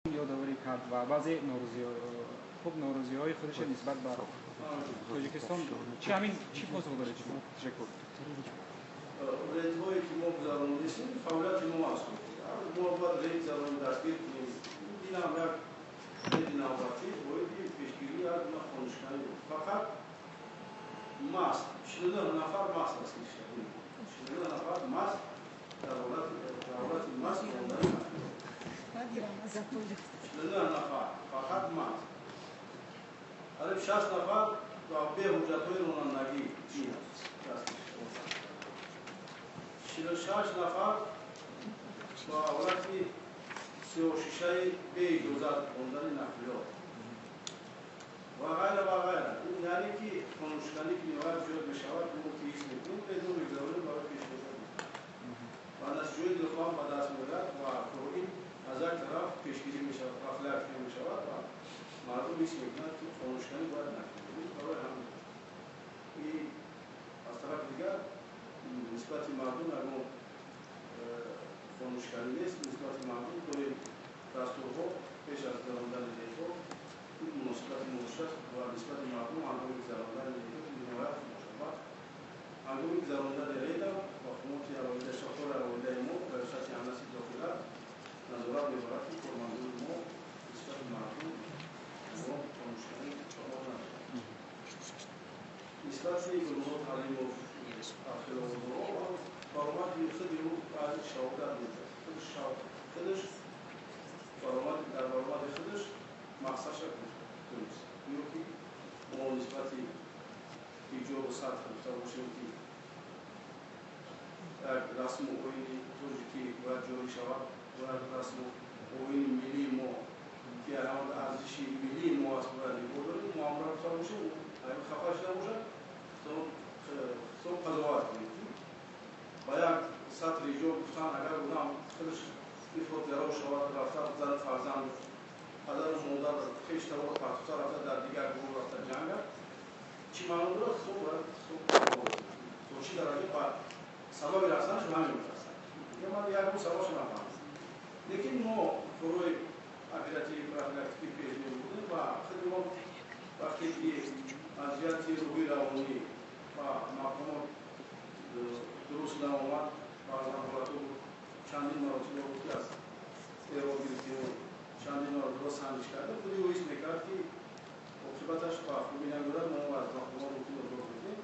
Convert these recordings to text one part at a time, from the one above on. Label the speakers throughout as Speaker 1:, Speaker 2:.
Speaker 1: Ёдоварӣ кард ва баъзе хуб норозиҳои худашро нисбат ба Тоҷикистон. Чи ҳамин чӣ посух доред шумо? Ташаккур.
Speaker 2: Рейдҳое, ки мо гузаронидем, фаъолияти мо аст. Мо бояд рейд гузаронем, дастгир кунем. Инам як рейди навбатӣ оиди пешгирии ҳар гуна қонуншиканӣ буд. Фақат маст 49 нафар маст аст, 49 нафар маст, дар ҳолати маст рондани, 49 нафар фақат маст, қариб 60 нафар бе ҳуҷҷатҳои ронандагӣ, 46 нафар ба ҳолати сиёҳшишаи беиҷозат рондани нақлиёт ва ғайра ва ғайра. Ин яъне ки қонуншиканӣ, ки ниҳоят зиёд мешавад, мо ки ҳис мекунем, рейдҳо мегузаронем барои пешгирӣ ва натиҷаҳои дилхоҳам ба даст меояд. Ва ин аз як тараф пешгирӣ мешавад, профилактика мешавад ва мардум ҳис мекунад, ки қонуншиканӣ бояд накунад. Барои ҳамин. Аз тарафи дигар, нисбати мардум ягон қонуншиканӣ нест. Нисбати мардум доим дастурҳо пеш аз гузарондани рейдҳо, ин муносибати муошират ва нисбати мардум ҳангоми гузарондани рейдҳо ниҳоят хуб бошад. Ва ҳангоми гузарондани рейдам мақомоти алоҳида, сохтори алоҳидаи мо, Раёсати амнияти дохила назорат мебарад, ки кормандони мо нисбати мардум ягон қонуншиканӣ роҳ надорад. Нисбати Гулмурод Ҳалимов баромади худи ӯ баъзи шаҳодат медиҳад. Худаш дар баромади худаш мақсадша гуфт, ё ки мо нисбати ҳиҷобу сатр гуфта бошем, ки як расму оини тоҷикӣ бояд ҷорӣ шавад, бояд расму оини миллии мо, ки арзиши миллии мо аст, бояд нигоҳ дорем. Мо амра гуфта бошем, хафа шуда бошад, худтон қазоват кунед, ки ба як сатри ҳиҷоб гуфтан, агар одам худаш ифротгаро шавад, рафта зану фарзанд, падару модар, хештаворо партофта рафта, дар дигар гурӯҳ рафта ҷангад, чӣ маъно дорад? Худтон бояд то чӣ дараҷа ба сабаби рафтанаш ҳамин бошад. Ман ягон сабабшо нафаҳмам, лекин мо корҳои оперативи профилактикӣ пеш мебурдем ва худи мо вақте ки аз ҷиҳати рӯҳи равонӣ ба мақомот дуруст наомад, баъзан ҳолатҳо буд, чандин маротиба буд, ки аз эрод гирифтему чандин маротиба санҷиш карда, худи ӯ ҳис мекард, ки оқибаташ ба хубӣ намеорад. Мо аз мақомот мумкин озод будем,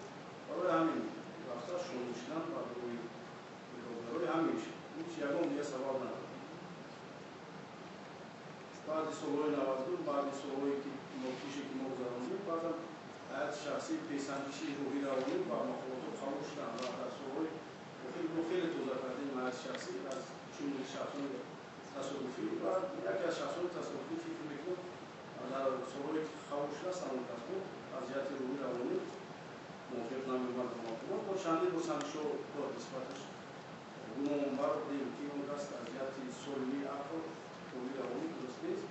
Speaker 2: барои ҳамин рафта шомил шудан ба гурӯҳи, барои ҳамин, ҳеҷ ягон дига сабаб надорад. Баъди солҳои 92, баъди солҳое ки мо кӯшише, ки мо гузарондем, баъзан ҳаяти шахсӣ бесанҷиши рӯҳи равонӣ ба мақомотҳо қабул шуданд ва дар солҳои охир мо хеле тоза кардем ҳаяти шахсӣ аз чунин шахсони тасодуфӣ. Ва яке аз шахсони тасодуфӣ, фикр мекунам, дар солҳое ки қабул шудааст, ҳамон кас буд, аз ҷиҳати рӯҳи равонӣ мувофиқ намеомад ба мақомот. Мо чандин бо санҷишҳо дод, нисбаташ гумонбар будем, ки он кас аз ҷиҳати солимии ақл, рӯҳи равонӣ дуруст нест.